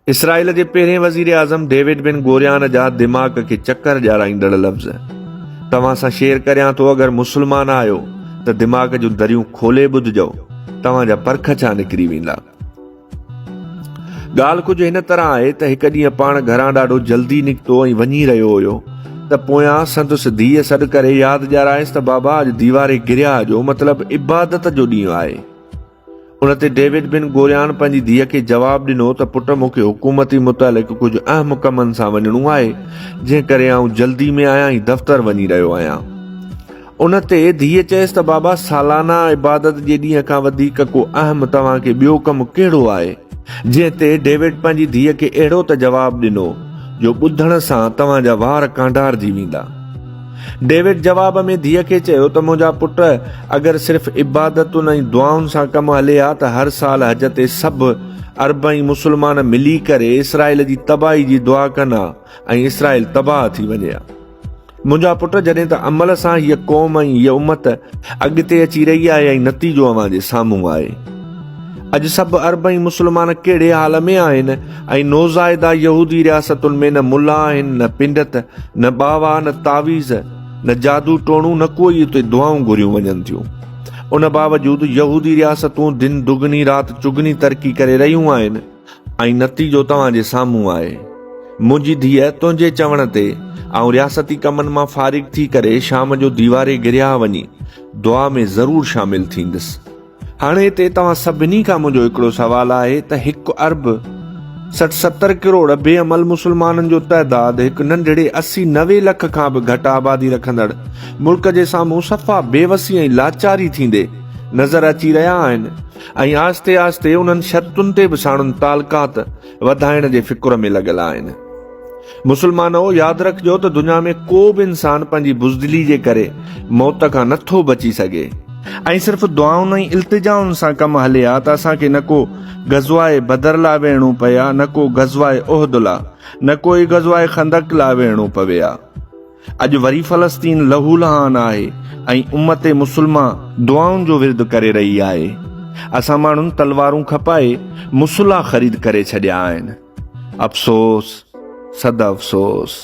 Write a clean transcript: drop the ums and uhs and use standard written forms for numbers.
اسرائيل جي پهرين وزيراعظم ڊيوڊ بن گوريان جا دماغ کي چڪر ڏيارائيندڙ لفظ توهان سان شيئر ڪريان ٿو اگر مسلمان آهيو ته دماغ جون دريون کولي ٻڌجو توهان جا پرکڇا نڪري ويندا. ڳالهه ڪجهه هن طرح آهي ته هڪ ڏينهن پاڻ گهران ڏاڍو جلدي نڪتو ۽ وڃي رهيو هيو ته پويان سندس ڌيء سڏ ڪري ياد ڏيارائيس ته بابا اڄ ديواري گريا جو مطلب عبادت جو ڏينهن آهي. ان تي ڊيوڊ بن گوريان پنهنجي ڌيء کي جواب ڏنو ته پٽ مون کي حڪومتي متعلق ڪجهه اهم ڪمن سان وڃڻو آهي جنهن ڪري آئون جلدي ۾ آهيان ۽ دفتر وڃي رهيو آهيان. ان تي ڌيء چيس ته بابا سالانه عبادت جي ڏينهن کان وڌيڪ ڪو اهم توهان کي ٻيو ڪم ڪهڙو آهي؟ جنهن تي ڊيوڊ پنهنجي ڌيء کي اهڙو ته جواب ڏنو جو ٻڌڻ سان توهان جا وار ڪانڊارجي ويندا. ڊيوڊ جواب ۾ ڌيء کي چيو ته منهنجا پٽ اگر صرف عبادتن ۽ دعائن سان ڪم هلي ها ته هر سال حج تي سڀ عرب ۽ مسلمان ملي ڪري اسرائيل جي تباهي جي دعا ڪن ها ۽ اسرائيل تباهه ٿي وڃي ها. منهنجا پٽ جڏهن ته عمل سان هيء قوم ۽ هيء امت اڳتي اچي رهي آهي ۽ نتيجو اوهان جي سامهون آهي. اڄ سڀ عرب ۽ مسلمان ڪهڙي حال ۾ آهن ۽ نوزائيده يهودي رياستن ۾ نه ملا آهن نه پنڊت، نه ٻاوا، نه تعويذ، نه جادو ٽوڻو نه ڪوئي اتي دعائون گهريون وڃن ٿيون. ان باوجود يهودي رياستون دن دگني رات چگني ترقي ڪري رهيون آهن ۽ نتيجو توهان جي سامهون آهي. منهنجي ڌيء تنهنجي چوڻ تي آئون رياستي ڪمن مان فارغ ٿي ڪري شام جو ديواري گرياهه وڃي دعا ۾ ضرور شامل ٿيندس. هاڻي هتي توهان سڀني کان منهنجو هڪڙو سوال آهي ته هڪ ارب 60 70 ڪروڙ بي عمل مسلمانن جو تعداد هڪ ننڍڙي 80 90 لک کان به گهٽ آبادي رکندڙ ملڪ جي سامهون صفا بيوسي ۽ لاچاري ٿيندي نظر اچي رهيا آهن ۽ آهستي آهستي انهن شرطن تي به ساڻن تعلقات وڌائڻ جي فڪر ۾ لڳل آهن. مسلمانؤ! ياد رکجو ته دنيا ۾ ڪو به انسان پنهنجي بزدلي جي ڪري موت کان نه ٿو بچي سگهي. ۽ صرف دعائن ۽ التجائن سان ڪم هلي ها ته اسان کي نه ڪو غزوه بدر لاء ويهڻو پئي ها، نه ڪو غزوه احد لاء، نه ڪو ئي غزوه خندق لاء ويهڻو پوي ها. اڄ وري فلسطين لهولهان آهي ۽ امت مسلمه دعائن جو ورد ڪري رهي آهي. اسان ماڻهن تلوارون کپائي مصليٰ خريد ڪري ڇڏيا آهن. افسوس صد افسوس.